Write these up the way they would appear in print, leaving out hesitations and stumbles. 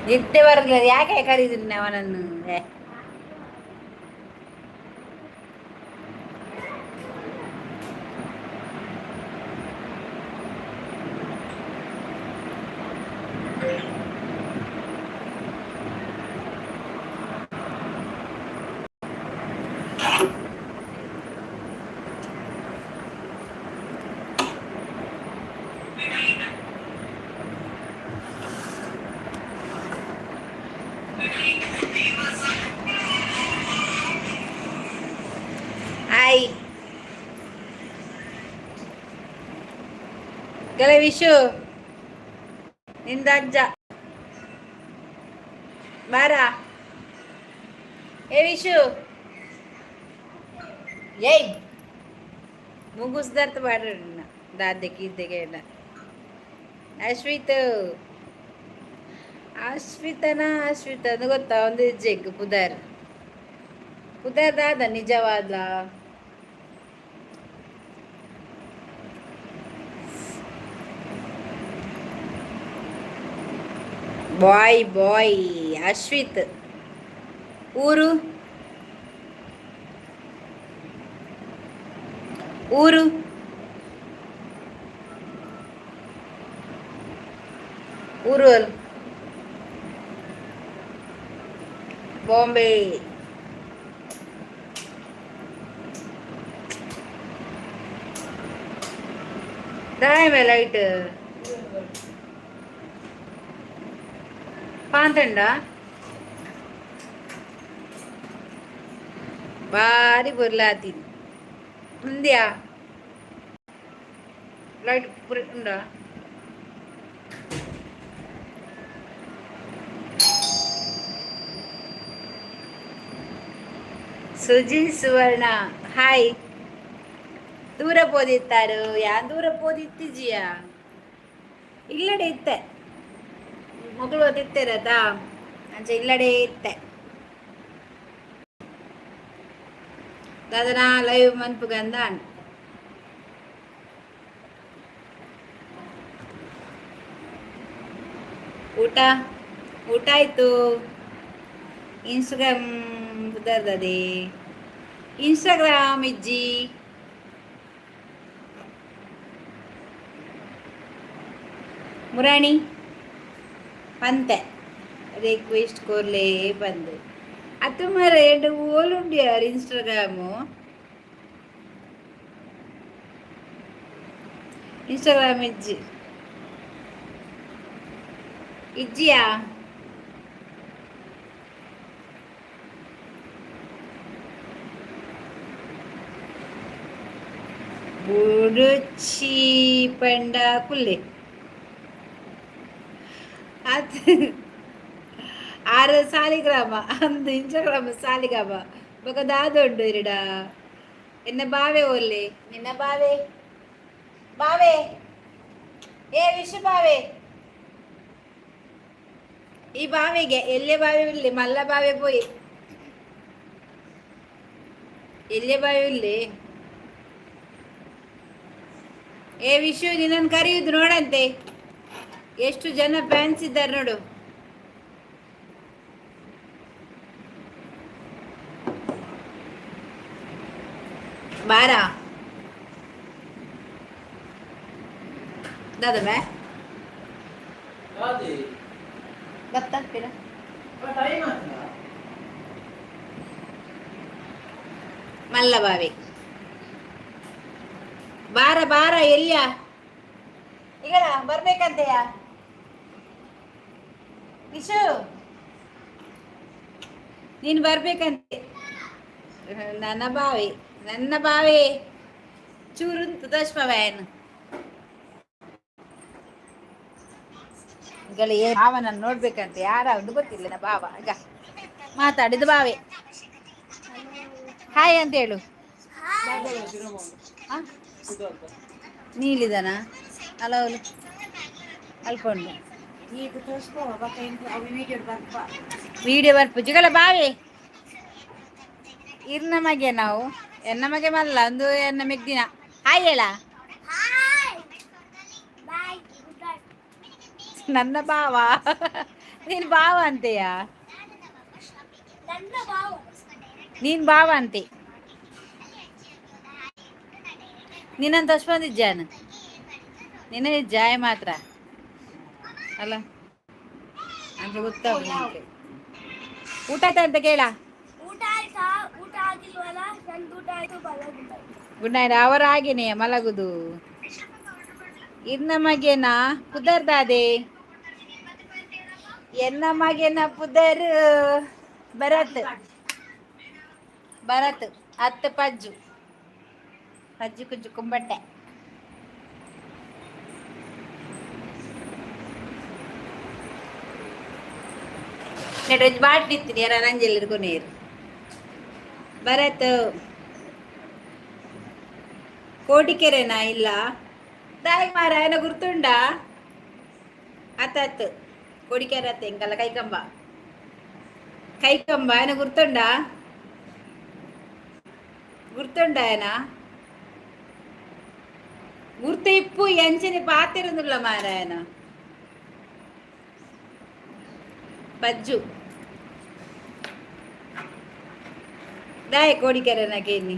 ನಿದ್ದೆ ಬರಲಿಲ್ಲ ಯಾಕೆ ಕರೀತೀನಿ ಅವನನ್ನು? ಏ. ಹಾಯ್ ಕೆಲ ವಿಶು, ನಿಂದ ಅಜ್ಜ ಬಾರ. ಏ ವಿಶು, ಏಯ್, ಮುಗಿಸ್ದರ್ಥ ಬಾಡ್ರಿ ದಾದ್ದೆ ಕೀದ್ದೆಗೆ. ಅಶ್ವಿತ್, ಅಶ್ವಿತನ ಅಶ್ವಿತ ಅಂದ್ ಗೊತ್ತಾ? ಒಂದು ಜೆಗ್ ಪುದರ್ ಪುದರ್ ದಾದ ನಿಜವಾದ್ಲ? Boy boy Ashwith. ಊರು ಊರು ಊರು ಅಲ್ಲ, ಬಾಂಬೆ. ದಾಯಮೆ ಲೈಟ್ ಪಾಂತಂಡ ಬಾರಿ ಬೊರ್ಲಾತೀನಿ. ಉಂದ್ಯಾ ಲೈಟ್ ಪುರಿ ಉಂಡಾ? ಸುಜಿ ಸುವರ್ಣ, ಹಾಯ್. ದೂರ ಪೋದಿತ್ತಾರು ಯಾನ್ ದೂರ ಪೋದಿತ್ತಿಜಿಯಾ? ಇಲ್ಲಡೆ ಇತ್ತೆ. ಮಗಳು ಓದಿತ್ತೇರತ, ಅಂಚ ಇಲ್ಲಡೆ ಇತ್ತೆ. ದಾದನ ಲೈವ್ ಮನ್ಪುಗಂದ. ಊಟ ಊಟ ಆಯ್ತು. ಇನ್ಸ್ಟಾಗ್ರಾಮ್ ಪುದರ್ದದೆ? ಇನ್ಸ್ಟಾಗ್ರಾಮ್ ಇಜ್ಜಿ. ಮುರಾಣಿ ಪಂತೆ ರಿಕ್ವೆಸ್ಟ್ ಕೊರ್ಲೇ ಬಂದು ಅತ್ತು ಮರ ಎಂಡ ಓಲುಂಡು ಯಾರು ಇನ್ಸ್ಟಾಗ್ರಾಮು? ಇನ್ಸ್ಟಾಗ್ರಾಮ್ ಇಜ್ಜಿ, ಇಜ್ಜಿಯಾ? ಬುಡುಚಿ ಪಂಡ ಕುಲ್ಲೆ ಅತ್ ಆರು ಸಾಲಿಗ್ರಾಮ ಅಂದು ಇನ್ಸ್ಟಾಗ್ರಾಮ್ ಸಾಲಿಗ್ರಾಮ ಬೊಕ ದಾದ ಉಂಡು ಇರಡ. ಎನ್ನ ಬಾವೆ ಒಲ್ಲೆ? ನಿನ್ನ ಬಾವೆ ಬಾವೆ. ಏ ವಿಶು, ಬಾವೆ. ಈ ಬಾವಿಗೆ ಎಲ್ಲೆ ಬಾವಿ ಇಲ್ಲಿ ಮಲ್ಲ ಬಾವೆ ಪೋಯಿ. ಎಲ್ಲೆ ಬಾವಿ ಇಲ್ಲಿ? ಏ ವಿಶು, ನಿನ್ನನ್ನು ಕರೆಯುವುದು ನೋಡಂತೆ. ಎಷ್ಟು ಜನ ಫ್ಯಾನ್ಸ್ ಇದ್ದಾರೆ ನೋಡು. ಬಾರ ದಾದ ಮೇ ಬತ್ತ ಪಿರ. ಮಲ್ಲ ಬಾವಿ ಬಾರ ಬಾರ. ಎಲ್ಲಿಯ ಈಗ ಬರ್ಬೇಕಂತೆಯಾ? ವಿಶು, ನೀನು ಬರ್ಬೇಕಂತೆ. ನನ್ನ ಬಾವಿ, ನನ್ನ ಬಾವಿ ಚೂರುಂತು ದಶ್ಮ ವ್ಯಾನ್ ಭಾವನನ್ನು ನೋಡ್ಬೇಕಂತೆ. ಯಾರ ಒಂದು ಗೊತ್ತಿಲ್ಲ. ನನ್ನ ಭಾವ ಈಗ ಮಾತಾಡಿದ ಬಾವೆ. ಹಾಯ್ ಅಂತ ಹೇಳು. ಆ? ನೀಲಿದನ ಅಲ್ಲ ಅವಳು ಅಲ್ಕೊಂಡು ವಿಡಿಯೋ ಬರ್ಪು ಜಿಗಲ ಬಾವೆ. ಇರ್ನ ಮಗೆ ನಾವು ಎನ್ನ ಮಗೆ ಮಲ್ಲ ಒಂದು ಎನ್ನ ಮೆಗ್ದಿನ. ಹಾಯ್ ಹೇಳ. ನನ್ನ ಬಾವ ನೀನು ಬಾವ ಅಂತೆಯಾ? ನನ್ನ ಭಾವ. ನೀನ್ ಬಾವ ಅಂತೆ. ನೀನಂತ ಅಶ್ವಂದಿಜ್ಜಾನ ನಿನ್ನ ಜಾಯ ಮಾತ್ರ ಅಲ್ಲ ಅಂತ ಗೊತ್ತಾಗ. ಊಟ ಆಯ್ತಾ ಅಂತ ಕೇಳ. ಊಟ ಆಯ್ತಾ? ಊಟ ಆಗಿಲ್ವಲ್ಲ? ನಂದು ಊಟ ಆಯ್ತು, ಮಲಗಿದ್ದೆ. ಗುಡ್ ನೈಟ್ ಅವರ ಹಾಗೇನೆ ಮಲಗುದು. ಇರ್ನ ಮಗೇನ ಪುದರ್ದಾದೆ? ಎನ್ನ ಮಗೇನ ಪುದರ್ ಭರತ್. ಭರತ್ ಅತ್ತ ಪಜ್ಜು ಪಜ್ಜು ಕುಜ್ಜು ಕುಂಬಟ್ಟೆ. ನೆಟ್ ಬಾಟ್ಲಿ ಇತ್ತೀನಿ ಯಾರ ನಂಜಲ್ಲಿ ನೀರು. ಭರತ್ ಕೋಟಿಕೆರೆನಾ? ಇಲ್ಲ ದಾಯಿ ಮಾರ ఆయన ಗುರ್ತುಂಡ? ಅತ್ತ ಅತ್ತು ಕೋಡಿಕೆರೆ ಅತ್ತ ಎಂಕಲ್ಲ ಕೈಕಂಬ ಕೈಕಂಬ. ఆయన గుర్తుండా? గుర్తుండ ఆయన? గుర్తు ఇప్పు ఎంచని పాతిరుందుల మారాయన ಬಜ್ಜು ದಾಯ ಕೋಡಿಕೆರೆ ನಾಕೇನಿ.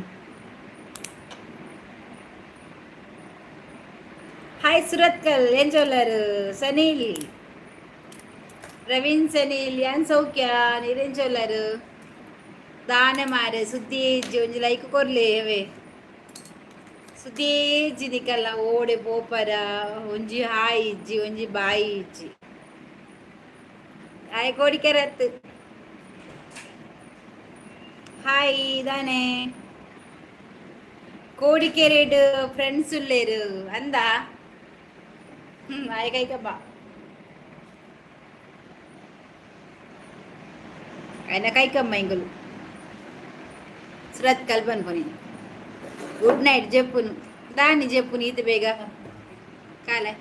ಹಾಯ್ ಸುರತ್ಕಲ್ ಎಂಜೋಲರು ಸನೀಲ್ ಪ್ರವೀಣ್ ಸನೀಲ್ ಯಾನ್ ಸೌಖ್ಯ ನೀರೆಂಜೋಲರು ದಾನೆ ಮಾರೆ. ಸುದ್ದಿ ಇಜ್ಜಿ, ಒಂಜಿ ಲೈಕ್ ಕೊರ್ಲೆ ಅವೇ. ಸುದ್ದಿ ಇಜ್ಜಿ ನಿಕಲ್ಲ, ಓಡೆ ಪೋಪರ? ಒಂಜಿ ಹಾಯ್ ಇಜ್ಜಿ, ಒಂಜಿ ಬಾಯಿ ಇಜ್ಜಿ. ಹಾಯ್ ಕೋಡಿಕೆರೆ ಅತ್ತು. ಹಾಯ್ ದಾನೆ ಕೋಡಿಕೆರೆಡ್ ಫ್ರೆಂಡ್ಸ್ ಉಲ್ಲೇರು ಅಂದ. ಹಾಯ್ ಕೈಕಬ್ಬ ఆయన ಕೈಕಮ್ಮ ಇಂಗುಲು ಸುರತ್ ಕಲ್ಪನ್ಪನಿ. ಗುಡ್ ನೈಟ್ ಜೆಪ್ಪುನು దాన్ని చెప్పు నీతి ಬೇಗ కాలే.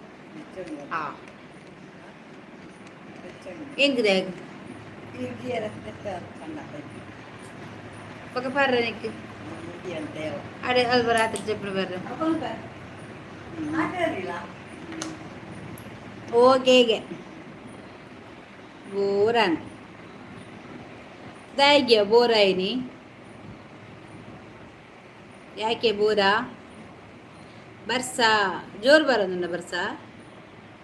ಎಂಕುದೆ ఒక పర్ర నీకు అడే అల్ప రాత్రి చెప్పిన పర్ర. ಓಕೆಗೆ ಬೋರಾನ್ ದಾಯಿಗೆ ಬೋರಾಯಿನಿ. ಯಾಕೆ ಬೋರಾ? ಬರ್ಸ ಜೋರು ಬರೋದುಂಡ? ಬರ್ಸ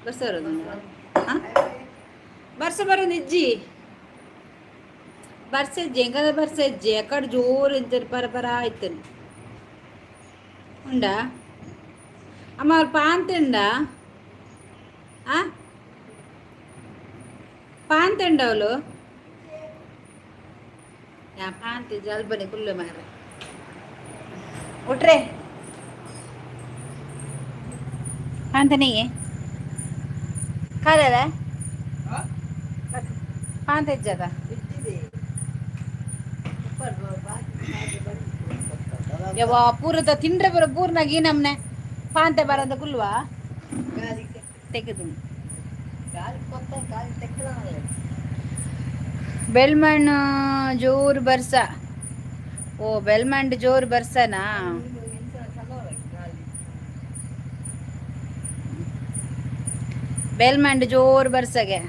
ಬರ್ಸ ಬರೋದುಂಡ? ಹಾಂ, ಬರ್ಸ ಬರೋದು ಇಜ್ಜಿ. ಬರ್ಸ ಇಜ್ಜಿ ಎಂಕದ ಬರ್ಸ ಇಜ್ಜಿ. ಅಕ್ಕಡ ಜೋರು ಇಂತ ಪರ ಪರ ಆಯ್ತು ಉಂಡಾ? ಅಮ್ಮ ಅವ್ರು ಪಾಂತುಂಡ? ಆ ಪಾಂತುಂಡ ಅವಳು ಪಾಂತಿ ಜಲ್ಬನೆ ಕುಲ್ಲು ಮಾರ ಉಟ್ರೆ पांत नहीं है ಖಾರದ ಪಾಂತ ಇಜ್ಜದ. ಯವ್ವ ಪೂರದ ತಿಂಡ್ರೆ ಬರೋ ಪೂರ್ನಾಗ ಈ ನಮ್ನೆ ಪಾಂತೆ ಬರಂದ ಕುಲ್ವಾ ತೆಗೆದು. ಬೆಲ್ಮಣ್ಣು ಜೋರು ಬರ್ಸ. ಓ ಬೆಲ್ಮಂಡ್ ಜೋರು ಬರ್ಸನಾ? ಬೆಲ್ಮಂಡ್ ಜೋರು ಬರ್ಸಗೆ.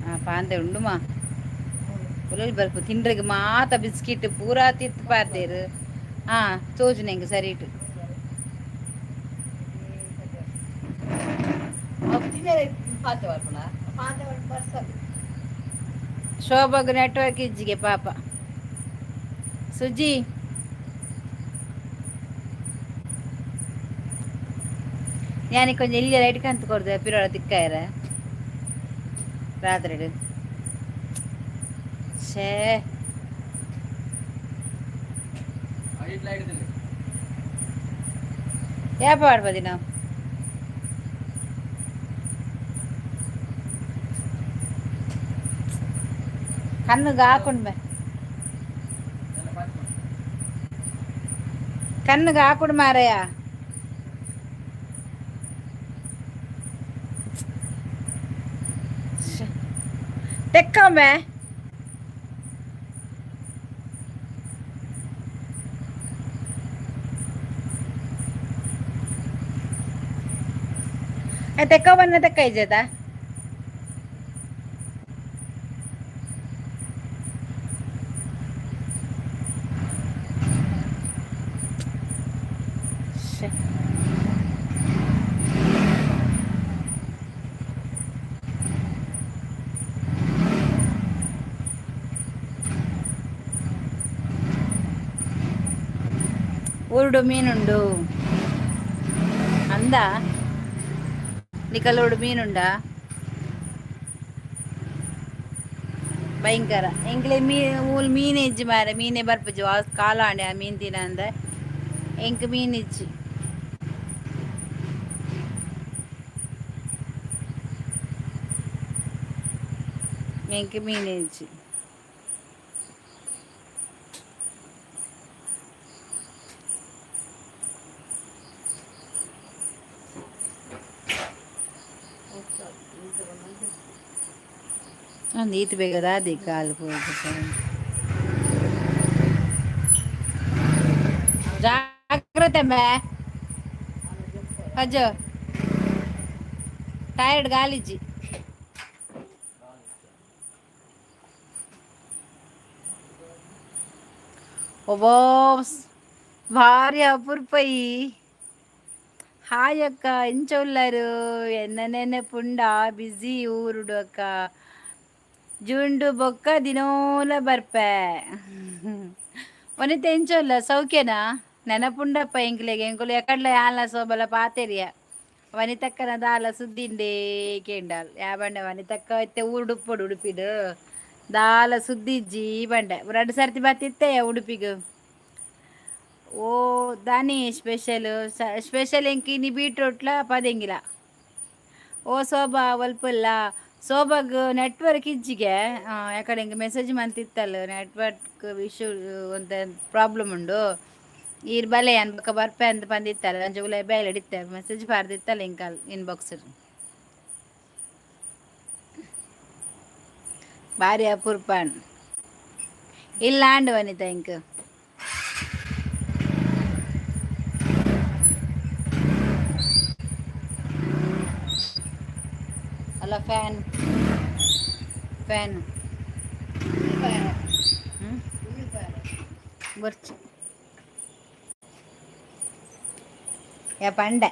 ಆ ಪಾಂತೆ ಉಂಡುಮಾ ಉಲಲ್ ಬರ್ಪು ತಿಂಡ್ರಿಗೆ ಮಾತ ಬಿಸ್ಕಿಟ್ ಪೂರಾ ತಿತ್ತು ಪಾರ್ದೇರು. ಹಾ ತೋಜುನ ಎಂಕ್ ಸರಿ ಇಟ್ಟು. ಶೋಭಾಗ್ ನೆಟ್ವರ್ಕ್ ಇಜ್ಜಿಗೆ ಪಾಪ. ಸುಜಿ ಯಾನಿ ಕೊಂಚ ಎಲ್ಲಿ ಲೈಟ್ ಕಂತು ಕೊಡ್ದೆ ಪಿರೋಳ ತಿಕ್ಕಾಯರ ರಾತ್ರಿ. ಛೇ, ಯಾಪ ಆಡ್ಬೋದಿ ನಾವು? ಕಣ್ಣುಗೆ ಹಾಕೊಂಡ್ ಬೇ, ಕಣ್ಣುಗೆ ಹಾಕೊಂಡು ಮಾರಯ್ಯ. ತೆಕ್ಕೊಂಬೆ. ತೆಕ್ಕ ಬನ್ನ ತೆಕ್ಕ ಇಜ್ಜದ. ಶ್ಶೆ. ಊರುಡು ಮೀನುಂಡು ಅಂದ ನಿಕಲೋಡು ಮೀನುಂಡ ಭಯಂಕರ ಎಂಕ್ಲೆ ಮೀ ಊಲ್ ಮೀನು ಇಜ್ಜಿ ಮಾರೆ, ಮೀನೇ ಬರ್ಪುಜಿ ಕಾಲಾಂಡೆ ಆ ಮೀನ್ ತಿನ ಅಂದ ಎಂಕ್ ಮೀನ್ ಇಜ್ಜಿ. ಎಂಕ್ ಮೀನ್ ಇಜ್ಜಿ. ಒಂದು ಈತ್ ಬೇಗ ದಾದಿ ಕಾಲು ಪೋದು. ಜಾಗ್ರತೆ ಮೇ ಅಜ್ಜ, ಟೈರ್ಡ್ ಗಾಲಿಜ್ಜಿ. ಒಬ್ಬೋ ಭಾರಿ ಅಪುರ್ಪಯಿ. ಹಾಯ್ ಅಕ್ಕ, ಎಂಚ ಉಲ್ಲರು? ಎನ್ನ ನೆನಪುಂಡ? ಬ್ಯುಸಿ ಊರುಡು ಅಕ್ಕ. ಜುಂಡು ಬೊಕ್ಕ ದಿನೋಲ ಬರ್ಪೆ. ವನಿತ, ಎಂಚ ಉಲ್ಲ? ಸೌಖ್ಯನಾ? ನೆನಪುಂಡಪ್ಪ ಎಂಕ್ಲೆಗ್. ಎಂಕುಲು ಎಕಡ್ಲ ಯಾನ್ಲ ಸೋಬಲ ಪಾತೆರಿಯ. ವನಿತಕ್ಕನ ದಾಲ ಸುದ್ದಿಂಡೇ ಕೇಂಡಾಲ್. ಯಾ ಬಂಡೆ ವನಿತಕ್ಕ ಇತ್ತೆ ಊರುಡುಪ್ಪೊಡು ಉಡುಪಿಡು, ದಾಲ ಸುದ್ದಿ ಇಜ್ಜಿ ಬಂಡೆ. ರಡ್ಡ್ ಸರ್ತಿ ಬತ್ತಿತ್ತೆ ಉಡುಪಿಗ್. ಓ ದಾನಿ ಸ್ಪೆಷಲ್? ಸ್ಪೆಷಲ್ ಎಂಕ್ ಇನಿ ಬೀಟ್ರೂಟ್ಲ ಪದೆಂಗಿಲ. ಓ ಶೋಭಾ, ಒಲ್ಪುಲ್ಲ? ಶೋಭಾಗ್ ನೆಟ್ವರ್ಕ್ ಇಜ್ಜಿಗೆ. ಯಾಕಡೆ ಎಂಕ್ ಮೆಸೇಜ್ ಮಂತಿತ್ತಲ್ಲ, ನೆಟ್ವರ್ಕ್ ಇಶ್ಯೂ ಒಂತೆ ಪ್ರಾಬ್ಲಮ್ ಉಂಡು, ಈರ್ ಬಲೆ ಯಾನ್ ಬೊಕ ಬರ್ಪೆ ಅಂದ್ ಪಂದಿತ್ತಲ್ಲ. ಅಂಚ ಉಲಾಯಿ ಬೇಲೆಡ್ ಇತ್ತೆ. ಮೆಸೇಜ್ ಪಾರ್ದಿತ್ತಲ್ಲ ಎಂಕಲ್ ಇನ್ಬಾಕ್ಸ್. ಬಾರಿ ಅಪುರ್ಪಾನ್ ಇಲ್ಲ ಆಂಡ್ ವನಿತಾ ಎಂಕ್. ಅಲ್ಲ, ಫ್ಯಾನ್ ಫ್ಯಾನ್ ಹ್ಮ್ ಬರ್ಚಿ ಯಾ ಪಂಡೆ.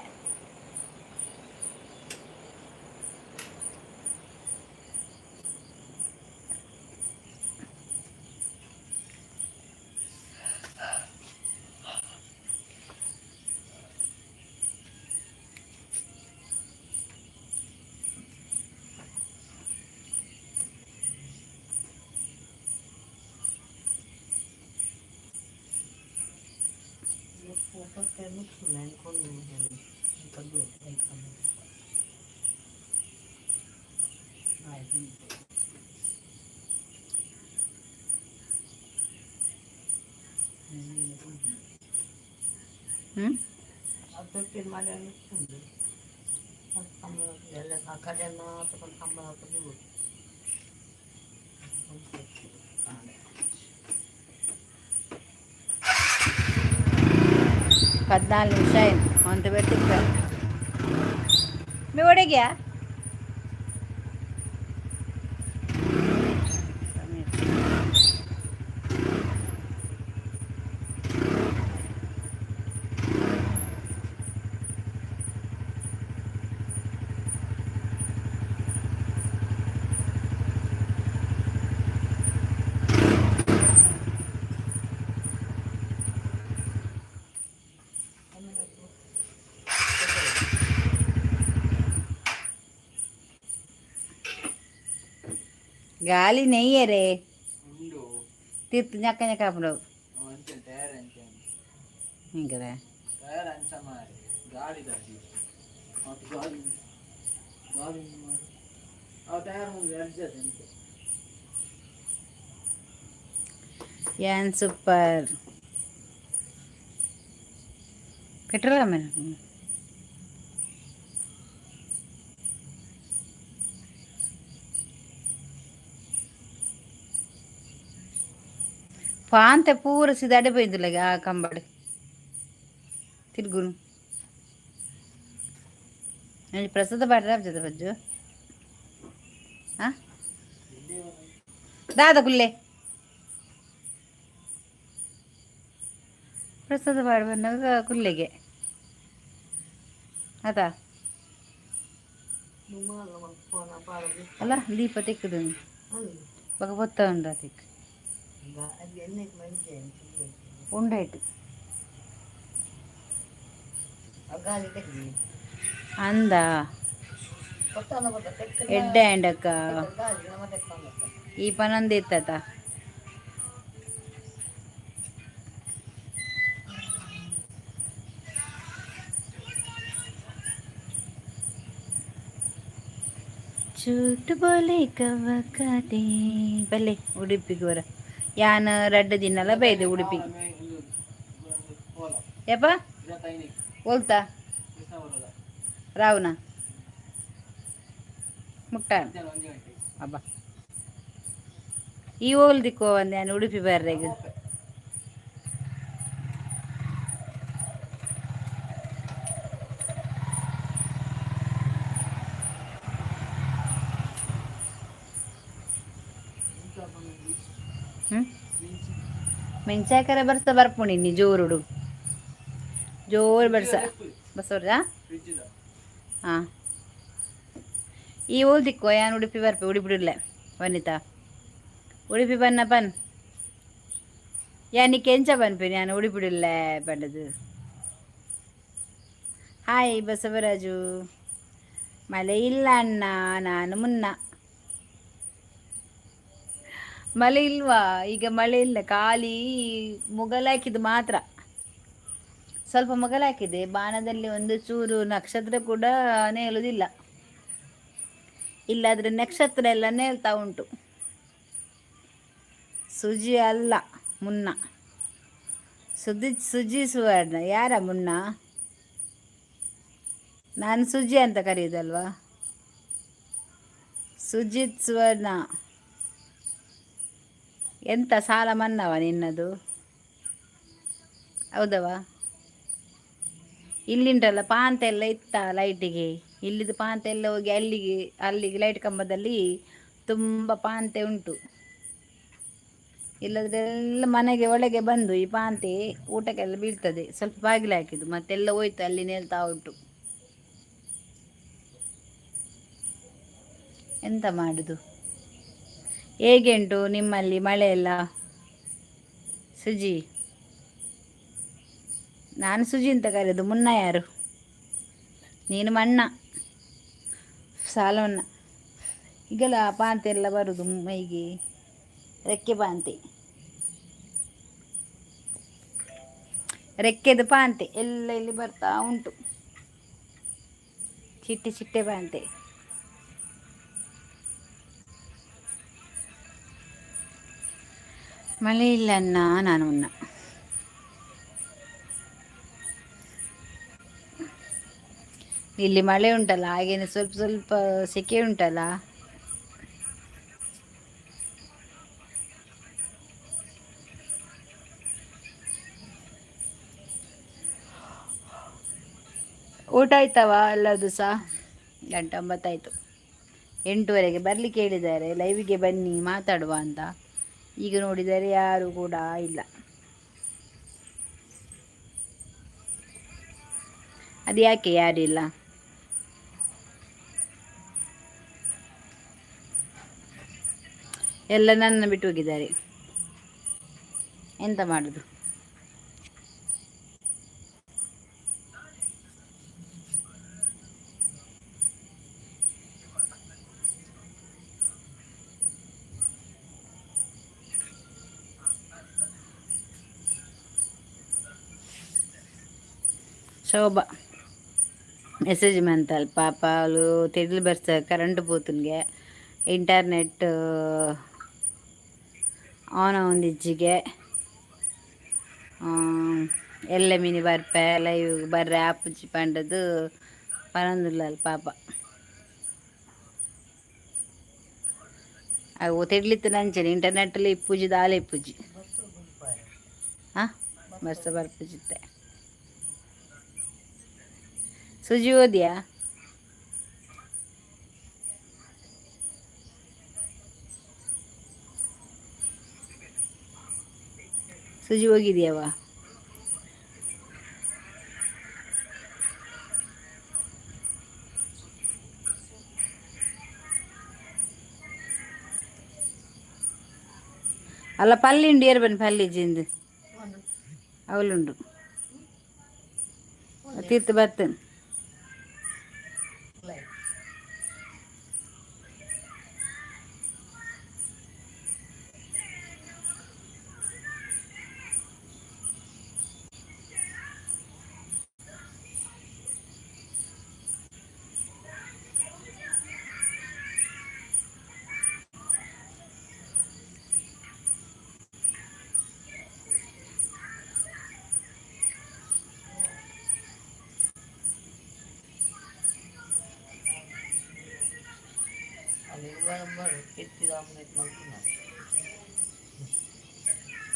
ಹ್ಮ್. 14 ನಿಮಿಷ ಆಯ್ತು ಅಂತ ಬರ್ತಿಪ್ಪ. ಮೇ ಒಡೆಗ್ಯಾ? ಗಾಳಿ ನೆಯ್ಯರೆ ತಿರ್ತು ñಕ್ಕ ñಕ್ಕ ಆಪುಂಡು. ಹಿಂಗದ. ಏನ್ ಸೂಪರ್ ಪೆಟ್ರೋಲ್ ಆಮೇಲೆ. ಪಾಂತೆ ಪೂರ ಸಿದಾಡೆ ಪೋಯಿಂದುಲ್ಲ ಆ ಕಂಬಡ್ ತಿರ್ಗುನು. ಒಂಜಿ ಪ್ರಸಾದ ಪಾಡ್ರ ಬಜ್ಜು. ಆ ದಾದ ಕುಲ್ಲೆ ಪ್ರಸಾದ ಪಾಡ್ ಬಂದಾಗ ಕುಲ್ಲೆಗೆ ಅದ ಅಲ್ಲ, ದೀಪ ತೆಕ್ಕದು ಬೊಕ ಪೊತ್ತ ಉಂಡು ತಿಕ್ ಉಂಡಾಯ್ತು. ಅಂದ ಎಡ್ಡೆ ಆಂಡಕ್ಕ ಈ ಪನೊಂದು ಇತ್ತತ. ಚೂಟು ಬೋಲೆ ಕವ್ವ ಕಾಟೆ ಬಲ್ಲೆ ಉಡುಪಿಗೆ ಬರ. ಯಾನ್ ರಡ್ಡ್ ದಿನಲ ಬೈದೆ ಉಡುಪಿಗೆ. ಯಪ್ಪ ಓಲ್ತಾ ರಾವ್ನ ಮುಟ್ಟ ಅಬ್ಬ ಈ ಓಲ್ ದಿಕ್ಕೋ ಒಂದೆ ಯಾನ್ ಉಡುಪಿ ಬರ್ರೆಗ್. ಹ್ಮ್ ಮೆಂಚಾಕರ ಬರ್ಸ ಬರ್ಪುಂಡು ಇನ್ನಿ ಜೋರುಡು, ಜೋರು ಬರ್ಸ ಬಸವರ. ಹಾಂ, ಈ ಓಲ್ ದಿಕ್ಕೋ ಯಾನ್ ಉಡುಪಿ ಬರ್ಪೆ. ಉಡುಪಿ ವನಿತಾ, ಉಡುಪಿ ಬನ್ನ ಪನ್. ಯಾನ್ ಕೆಂಚ ಪನ್ಪೇನೆ, ಯಾನ್ ಉಡುಪಿಡುಲ್ಲೆ ಪಂಡದು. ಹಾಯ್ ಬಸವರಾಜು. ಮಳೆ ಇಲ್ಲ ಅಣ್ಣ, ನಾನು ಮುನ್ನ. ಮಳೆ ಇಲ್ವಾ? ಈಗ ಮಳೆ ಇಲ್ಲ, ಖಾಲಿ ಮುಗಲಾಕಿದ್ದು ಮಾತ್ರ. ಸ್ವಲ್ಪ ಮುಗಲಾಕಿದೆ. ಬಾಣದಲ್ಲಿ ಒಂದು ಚೂರು ನಕ್ಷತ್ರ ಕೂಡ ನೇಲುವುದಿಲ್ಲ. ಇಲ್ಲಾದ್ರೆ ನಕ್ಷತ್ರ ಎಲ್ಲ ನೇಲ್ತಾ ಉಂಟು. ಸುಜಿ ಅಲ್ಲ, ಮುನ್ನ. ಸುಜಿ, ಸುಜಿ ಸುವರ್ಣ. ಯಾರ ಮುನ್ನ? ನಾನು ಸುಜಿ ಅಂತ ಕರೆಯುವುದಲ್ವಾ? ಸುಜಿತ್ ಸುವರ್ಣ. ಎಂತ ಸಾಲ ಮನ್ನವ ನಿನ್ನದು? ಹೌದವಾ? ಇಲ್ಲಿಂಟಲ್ಲ ಪಾಂತೆ ಎಲ್ಲ ಇತ್ತ ಲೈಟಿಗೆ. ಇಲ್ಲಿದು ಪಾಂತೆ ಎಲ್ಲ ಹೋಗಿ ಅಲ್ಲಿಗೆ ಅಲ್ಲಿಗೆ ಲೈಟ್ ಕಂಬದಲ್ಲಿ ತುಂಬ ಪಾಂತೆ ಉಂಟು. ಇಲ್ಲದ್ರೆ ಎಲ್ಲ ಮನೆಗೆ ಒಳಗೆ ಬಂದು ಈ ಪಾಂತೆ ಊಟಕ್ಕೆಲ್ಲ ಬೀಳ್ತದೆ. ಸ್ವಲ್ಪ ಬಾಗಿಲು ಹಾಕಿದ್ದು, ಮತ್ತೆಲ್ಲ ಹೋಯ್ತು, ಅಲ್ಲಿ ನೇಲ್ತಾ ಉಂಟು. ಎಂತ ಮಾಡುದು? ಹೇಗೆ ಉಂಟು ನಿಮ್ಮಲ್ಲಿ ಮಳೆ ಎಲ್ಲ? ಸುಜಿ, ನಾನು ಸುಜಿ ಅಂತ ಕರೆಯೋದು. ಮುನ್ನ ಯಾರು? ನೀನು ಮಣ್ಣ ಸಾಲವನ್ನ. ಈಗೆಲ್ಲ ಪಾಂತೆ ಎಲ್ಲ ಬರುದು ಮೈಗೆ, ರೆಕ್ಕೆ ಪಾಂತೆ, ರೆಕ್ಕೆದು ಪಾಂತೆ ಎಲ್ಲ ಇಲ್ಲಿ ಬರ್ತಾ ಉಂಟು. ಚಿಟ್ಟೆ ಚಿಟ್ಟೆ ಪಾಂತೆ. ಮಳೆ ಇಲ್ಲ ಅನ್ನ, ನಾನು ಮುನ್ನ. ಇಲ್ಲಿ ಮಳೆ ಉಂಟಲ್ಲ, ಹಾಗೇನೆ ಸ್ವಲ್ಪ ಸ್ವಲ್ಪ ಸೆಕೆ ಉಂಟಲ್ಲ. ಊಟ ಆಯ್ತವ ಎಲ್ಲದು ಸಹ? ಗಂಟೆ 9 ಆಯಿತು. 8ವರೆಗೆ ಬರಲಿಕ್ಕೆ ಹೇಳಿದ್ದಾರೆ, ಲೈವಿಗೆ ಬನ್ನಿ ಮಾತಾಡುವ ಅಂತ. ಈಗ ನೋಡಿದರೆ ಯಾರು ಕೂಡ ಇಲ್ಲ. ಅದು ಯಾಕೆ ಯಾರಿಲ್ಲ? ಎಲ್ಲ ನನ್ನ ಬಿಟ್ಟು ಹೋಗಿದ್ದಾರೆ. ಎಂತ ಮಾಡುದು? ಶೋಭಾ ಮೆಸೇಜ್ ಮಂತಲ್ ಪಾಪ ಅವಳು. ತೆಡ್ಲು ಬರ್ಸ ಕರೆಂಟ್ ಪೋತುನ್ಗೆ, ಇಂಟರ್ನೆಟ್ ಆನ್ ಆವೊಂದಿಜ್ಜಿಗೆ. ಎಲ್ಲ ಮಿನಿ ಬರ್ಪೆ, ಲೈವ್ ಬರ್ರೆ ಆಪುಜಿ ಪಂಡದು ಪನೊಂದುಲ್ಲಲ್ ಪಾಪ. ಅವು ತೆಡ್ಲಿತ್ತು ನಂಚನೆ ಇಂಟರ್ನೆಟ್ಟಲ್ಲಿ ಇಪ್ಪುಜಿ, ದಾಲ ಇಪ್ಪುಜಿ. ಹಾಂ, ಬರ್ಸ ಬರ್ಪುಜಿತ್ತೆ. ಸುಜಿ ಓದಿಯಾ? ಸುಜಿ ಹೋಗಿದ್ಯಾವ? ಅಲ್ಲ, ಪಲ್ಲಿ ಉಂಡು, ಏರ್ ಬನ್ನಿ, ಪಲ್ಲಿ ಜಿಂದು ಅವಳುಂಡು ತೀರ್ಥ ಬರ್ತೇನೆ.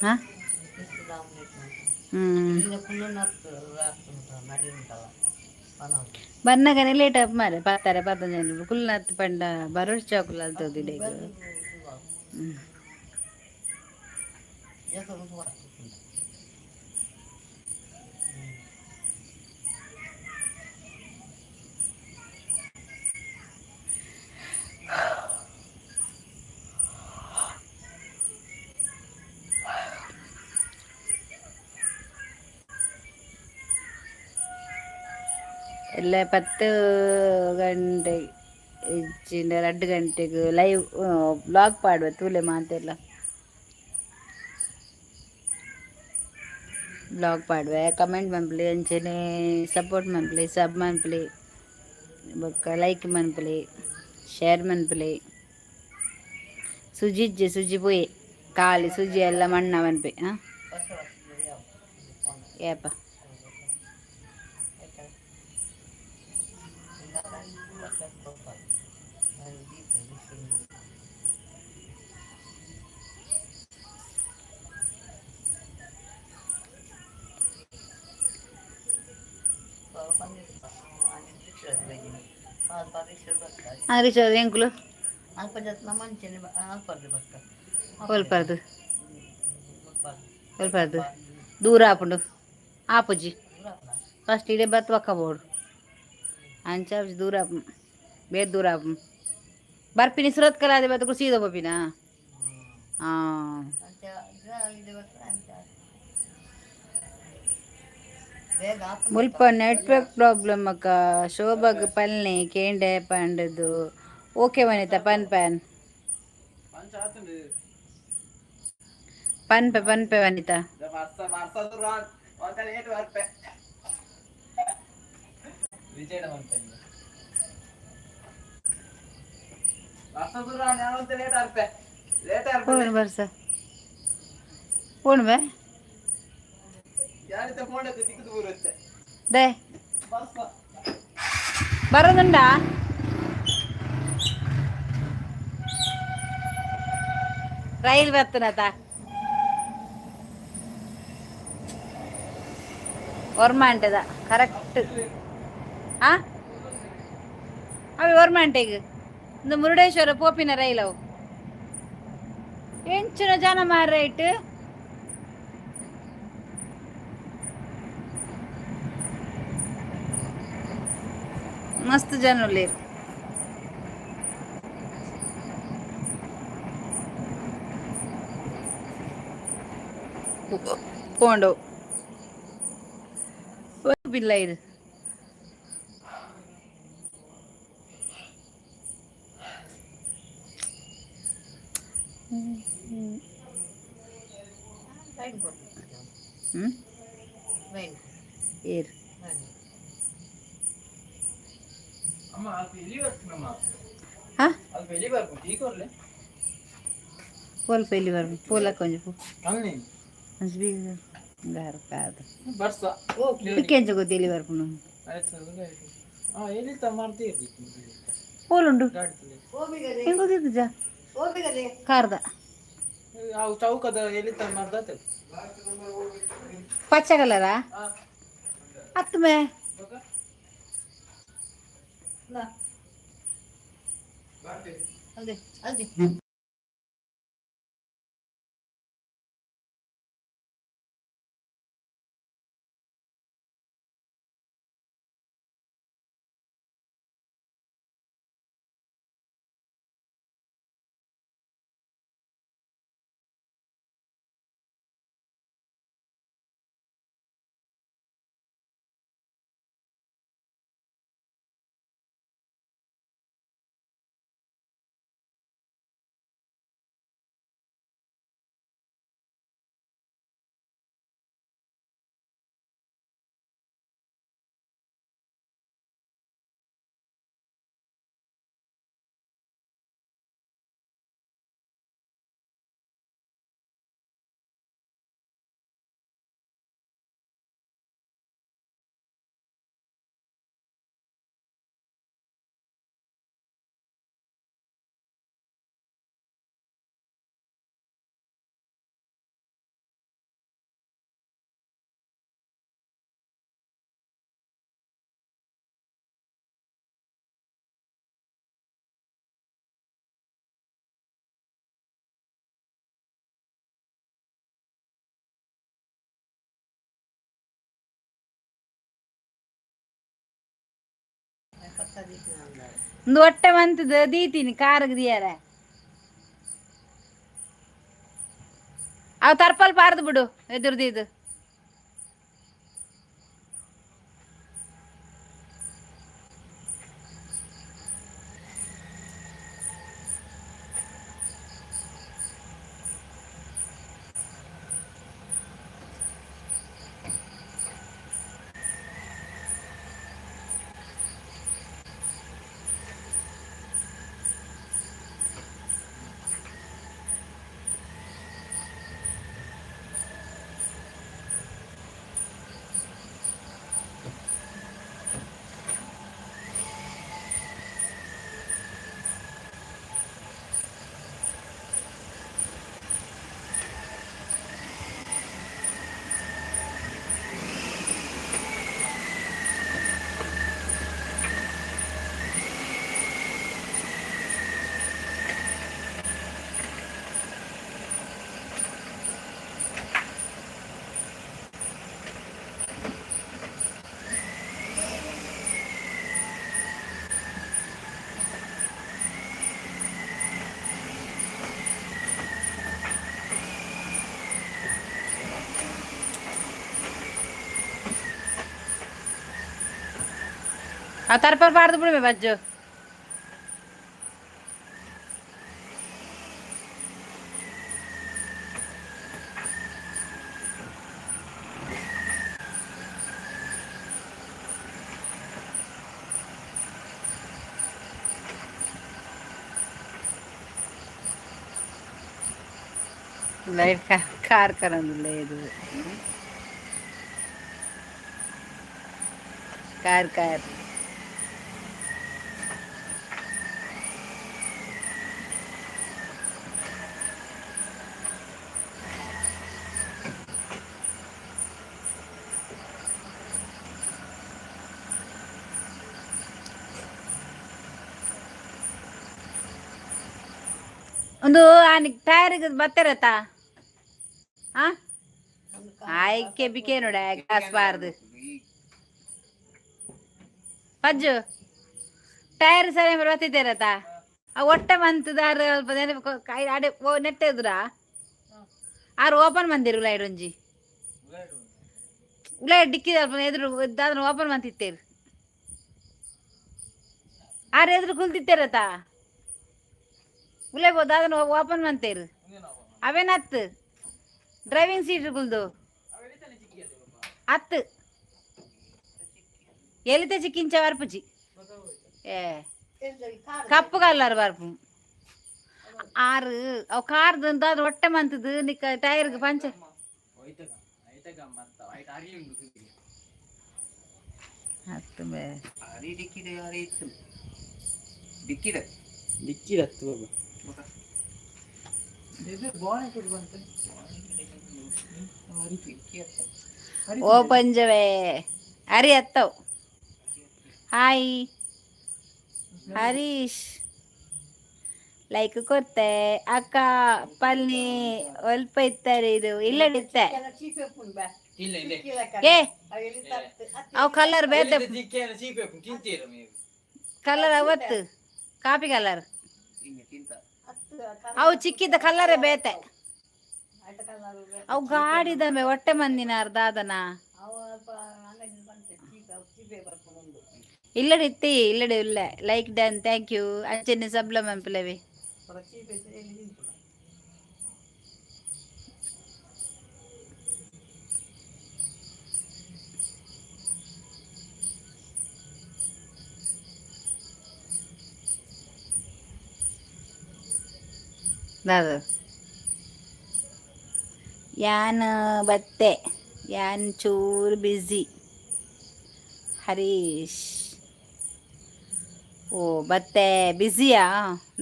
ಹಾ ಹ್ಮ್ ಬನ್ನಗನೆ ಲೇಟ್ ಆಪ್ ಮಾರೆ, ಪತ್ತಾರೆ ಪತ್ತೊಂದು ಜನ ಕುಲ್ನತ್ ಪಂಡ ಬರೋಡ್ ಚಾಕುಲ ಅಲ್ತೋದಿಲ್ಲ ಈಗ. ಎಲ್ಲ 10 ಗಂಟೆ ಹೆಚ್ಚಿನ 2 ಗಂಟೆಗೆ ಲೈವ್ ಬ್ಲಾಗ್ ಪಾಡುವ ತೂಲೆ ಮಾತೆಲ್ಲ. ಬ್ಲಾಗ್ ಪಾಡುವೆ, ಕಮೆಂಟ್ ಮನ್ಪುಲೆ, ಅಂಚನೆ ಸಪೋರ್ಟ್ ಮನ್ಪುಲೆ, ಸಬ್ ಮನ್ಪುಲೆ, ಬೊಕ್ಕ ಲೈಕ್ ಮನ್ಪುಲೆ, ಶೇರ್ ಮನ್ಪುಲೆ. ಸುಜಿಜ್ಜೆ, ಸುಜಿ ಪೋಯೆ ಖಾಲಿ ಸುಜಿ ಎಲ್ಲ ಮಣ್ಣ ಮನ್ಪೆ. ಹಾಂ, ಏಪ? ರಿಚಾರ್ಜ್ ಎಂಕುಲು ಕೊಲ್ಪರ್ದು ಕೊಲ್ಪರ್ದು ದೂರ ಆಪುಂಡು, ಆಪುಜಿ. ಫಸ್ಟ್ ಇಡೆ ಬತ್ ಬೋಡು ಅಂಚ ದೂರ ಆಪು, ಬೇರೆ ದೂರ ಆಪು. ಬರ್ಪಿನಿ ಸುರತ್ಕಲ್ ಆದೆ ಬತ್ತ ಸೀದಾ ಪೋಪಿನ. ಹಾಂ, ಮುಲ್ಪ ನೆಟ್ವರ್ಕ್ ಪ್ರಾಬ್ಲಮ್ ಅಕ್ಕ. ಶೋಭಾಗ್ ಪಲ್ನೆ ಕೇಂಡೆ ಪಂಡದು. ಓಕೆ ವನಿತಾ, ಪನ್ ಪನ್ ಪನ್ಪೆ ಪನ್ಪೆ ವನಿತಾ. ಫೋನ್ ಬರ್ಸ ಫೋನ್ ಬೇ they ಬರೋದುಂಡಾ? ರೈಲ್ ಬರ್ತನತ ಒರ್ಮಾಂಟದ ಕರೆಕ್ಟ್. ಆ ಅವಿ ಒರ್ಮಾಂಟೆಗ್ ಇಂದು ಮುರುಡೇಶ್ವರ ಪೋಪಿನ ರೈಲ್ ಅವು. ಎಂಚಿನ ಜನ ಮಾರೈಟ್. ಮಸ್ತ್ ಜನ ಉಲ್ಲೆರ್. ಪೋಂಡು ಬಿಲ್ಲ ಇದು. ಹ್ಮ್ ಏರ್. ಹಾ, ಪೋಲ್ ಪೆಲ್ಲಿ ಬರ್ಬು ಪೋಲ ಕೊಂಚ ಪೋ ಒಂಜಿ ಗಾರ ಕಾದು ಪಿಕ್ಕೆಂಚ ಗೊತ್ತು ಎಲ್ಲಿ ಬರ್ಪುಂಡು. ಪೋಲುಂಡು ಹೆಂಗ್ ಗೊತ್ತಿದ್ದ ಕಾರ್ದ ಪಚ್ಚ ಕಲರಾ ಅತ್ತು ಮೇ. ಒಂದು ಹೊಟ್ಟೆ ಮಂತದ ದೀತೀನಿ ಕಾರಿಗೆ ದಿಯಾರ. ಅವು ತರ್ಪಲ್ ಪಾರ್ದು ಬಿಡು ಎದುರ್ದು ಇದು. ಆ ತರ್ಪಲ್ ಪಾರ್ದು ಬಿಡು ಬಜ್ಜು. ಲೈಟ್ ಕಾರ್ ಕರಂದಿಲ್ಲ ಇದು. ಕಾರ್ ಕಾರ್ ಒಂದು ಟೈರ್ಗೆ ಬತ್ತಿರತ್ತಾ? ಆ ಆಯ್ಕೆ ಬಿಕೆ ನೋಡ ಗ್ಯಾಸ್ ಬಾರ್ದು ಪಜ್ಜು. ಟೈರ್ ಸರಿ ಬರ್ತಿದ್ದೀರತ್ತ? ಆ ಹೊಟ್ಟೆ ಮಂತದಾರ ಅಲ್ಪ ನೆನಪು ಕಾಯಿ ಅಡೆ ಓ ನೆಟ್ಟೆದ್ರ ಆರು ಓಪನ್ ಬಂದಿರು ಲೈಡ್ ಒಂಜಿ ಉಲೈ ಡಿಕ್ಕಿ ಅಲ್ಪ ಎದುರು ದಾದನ ಓಪನ್ ಮಂತಿತ್ತೇರು. ಆರು ಎದುರು ಕುಲ್ತಿತ್ತೇರತ ಉಲೈ ದಾದನ ಓಪನ್ ಮಂತೇರು. ಅವೇನತ್ತು ಡ್ರೈವಿಂಗ್ ಸೀಟ್ ಕುಲ್ದು ಅತ್ತು ಎಲಿತೆ ಚಿಕ್ಕಿಂಚ ಬರ್ಪುಜಿ. ಏ ಕಪ್ಪು ಕಲ್ಲರ್ ಬರ್ಪು ಆರು. ಅವು ಕಾರ್ದು ದಾದ ಹೊಟ್ಟೆ ಮಂತದು ನಿಕ್ಕ ಟೈರ್ಗೆ ಪಂಚರ್. ಹತ್ತು ಬೇ. ಅರಿ ಡಿಕ್ಕಿದೆ ಅರಿ ಇತ್ತು ಡಿಕ್ಕಿದೆ. ಡಿಕ್ಕಿದ ಹತ್ತು ಬಾಬಾ. ಓ ಪಂಜವೇ ಅರಿ ಅತ್ತವ್. ಹಾಯ್ ಹರೀಶ್, ಲೈಕ್ ಕೊರ್ತೆ. ಅಕ್ಕ ಪಲ್ನಿ ಒಲ್ಪ ಇತ್ತಾರೆ ಇದು ಇಲ್ಲ ಇತ್ತೆ. ಇಲ್ಲ ಇಲ್ಲ. ಏ ಅವು ಕಲರ್ ಬೇತೆ. ತಿಂತೀರ ನೀವು? ಕಲರ್ ಅವತ್ತು ಕಾಪಿ ಕಲರ್. ಹಿಂಗೆ ತಿಂತ. ಅವು ಚಿಕ್ಕಿದ್ದ ಕಲ್ಲರೇ ಬೇತೆ. ಅವು ಗಾಡಿದ ಹೊಟ್ಟೆ ಮಂದಿನ ಅರ್ಧ ಅದನ ಇಲ್ಲಡಿ ಇತ್ತಿ ಇಲ್ಲಡಿ ಇಲ್ಲ. Like done, thank you. ಅಂಚನೆ ಸಬ್ಲ ಮಂಪಲವಿ ದಾದ. ಯಾನ್ ಬತ್ತೆ, ಯಾನ್ ಚೂರು ಬ್ಯುಸಿ. ಹರೀಶ್ ಓ ಬತ್ತೆ ಬ್ಯುಸಿಯಾ?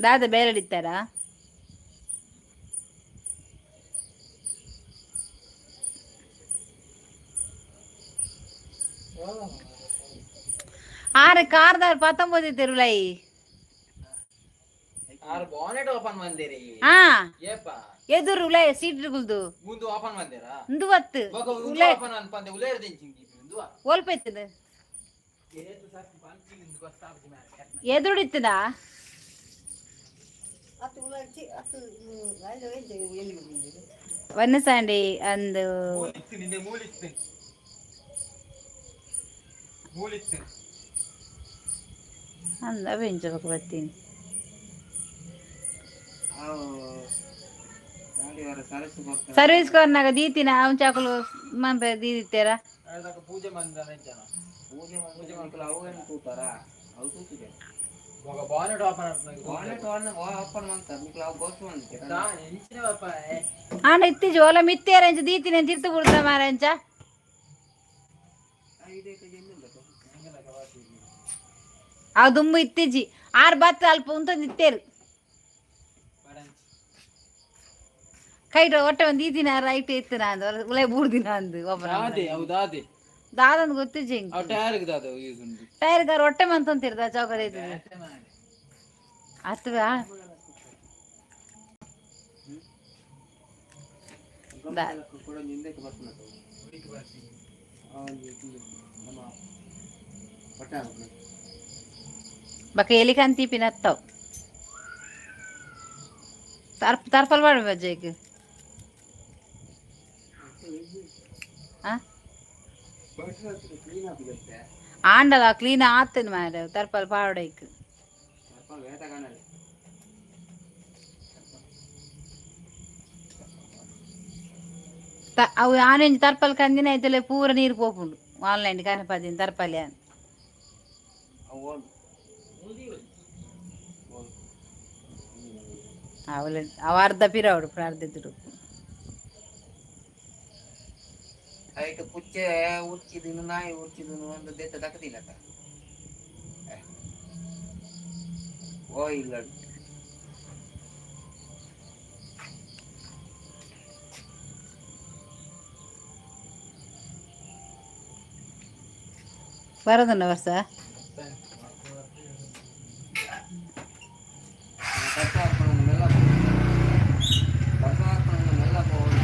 ದಾದ ಬೇರೆ ಹಿಡಿತಾರಾ? ಆರು ಕಾರ್ದಾರ್ ಪತ್ತೊಂಬತ್ತು ತಿರುಲೈ. ಆರ್ ಬಾನೆಟ್ ಓಪನ್ ಮಂದಿರಿ? ಹಾ. ಏಪ? ಎದುರು ಉಲೈ ಸೀಟ್ ಕುಲ್ದು. ಮುಂದು ಓಪನ್ ಮಂದಿರಾ? ಉಂದು ಬತ್ತು. ಬೊಕ ಉಂದು ಉಲೈ ಓಪನ್ ಅನ್ಪಂದೆ ಉಲೇರ್ ದಿಂಚಿಂಗಿ ಉಂದು. ಓಲ್ಪೈತದ. ಎದುಡಿತ್ತದ. ವನ್ನಸಾಂಡಿ ಅಂದು. ಮೂಲಿತ್ತು ನಿನ್ನೆ ಮೂಲಿತ್ತು ಮೂಲಿತ್ತು. ಅಂದ ಅವೆಂಚ ಬೊಕ ಬತ್ತೀನಿ. ಅವು ಗಾಡಿ ವಾರ ಸರಸು ಕೊಡ್ತಾರೆ. ಸರ್ವಿಸ್ ಕೊರ್ನಾಗ ದೀತಿನ ಅಂಚಾಕುಲು ಮನ್ಪೆ ದೀದಿತ್ತೇರ. ಅದಕ್ಕೆ ಪೂಜೆ ಮಂದನ ಇಜ್ಜನ. ಪೂಜೆ ಪೂಜೆ ಮಾಡ್ಕಲ್ಲ, ಅವು ಏನು ತೂತಾರ? ಅವು ತೂತಿದೆ. ಬೊಕ ಬಾನೆಟ್ ಓಪನ್ ಆತ್ನ. ಬಾನೆಟ್ ಓಪನ್ ಮಾಡ್ತಾರೆ ನಿಕ್ಲು, ಅವು ಗೋಸ್ಟ್ ಮಾಡ್ತಾರೆ. ಎಂಚಿನ ಪಾಪ. ಆಂಡ ಇತ್ತೀಚೆ ಓಲ ಮಿತ್ತೇರ ಅಂಚ ದೀತಿನ ತಿರ್ತು ಬಿಡ್ತ ಮಾರ ಅಂಚ. ಇದೇ ಎಲ್ಲಿಲ್ಲ. ಆ ದುಂಬು ಇತ್ತೀಚಿ ಆರ್ ಬತ್ತ ಅಲ್ಪ ಉಂತೊಂದು ಇತ್ತೇರು. ಕೈಟ್ ಒಟ್ಟೆ ಒಂದು ದೀತಿನ ರೈಟ್ ಇತ್ತು ಅಂದು ಉಲೈ ಬೂರ್ದಿನ ಅಂದು ಓಪನ್. ದಾದೆ ಹೌದಾದೆ. ದಾದಂದು ಗೊತ್ತಿಜ್ಜಿ. ಅವು ಟೈರ್ ದಾದ ಯೂಸ್ ಉಂಟು. ಟೈರ್ ಗಾರ್ ಒಟ್ಟೆ ಮಂತೊಂತಿರ್ದ ಚೌಕದ ಇದ್ದಿದ್ದು ಅಥವಾ. ಕೂಡ ಹಿಂದಕ್ಕೆ ಬರ್ತದೆ ನಮ್ಮ ಪಟ್ಟಣ. ಬಕ ಎಲಿಕಂತಿ ಪಿನತ್ತವ್ ತರ್ಪ ತರ್ಪಲ್ ಮಾಡು ಬಜ್ಜೈಕ್ ಆ. ಕ್ಲೀನ್ ಆಗುತ್ತೆ. ಆಂಡಲ ಕ್ಲೀನ್ ಆತನ ಮಾರ ತರ್ಪಲ್ ಪಾವಡೈಕ್. ಸ್ವಲ್ಪ ವೇಟ ಕಾಣಲ್ಲ. ಅವು ಆನೆಂಜಿ ತರ್ಪಲ್ ಕಂದಿನ ಐತಲೆ ಪೂರ ನೀರು ಪೋಪುಂಡು ಆನ್ಲೈನ್ ಕನಪದಿನ ತರ್ಪಲ್ಯ. ಅವು ಓಡು ಓಡು. ಅವಳ ಅವ ಅರ್ಧ ಪಿರವಡು ಅರ್ಧ ದುಡ್ಡು. ಐಟ್ ಪುಚ್ಚೆ ಉರ್ಚಿದನು ನಾಯಿ ಉರ್ಚಿದನು ಒಂದು ದೆತ್ತ ದಕ್ಕದಿಲ್ಲಕ್ಕ. ಓ ಇಲ್ಲ. ಬರೋದನ್ನ ವರ್ಷ. ಕಸ ಹಾಕೊಂಡು ಮೆಲ್ಲ ಕಸ ಹಾಕೊಂಡು ಮೆಲ್ಲ ಹೋಗಿ.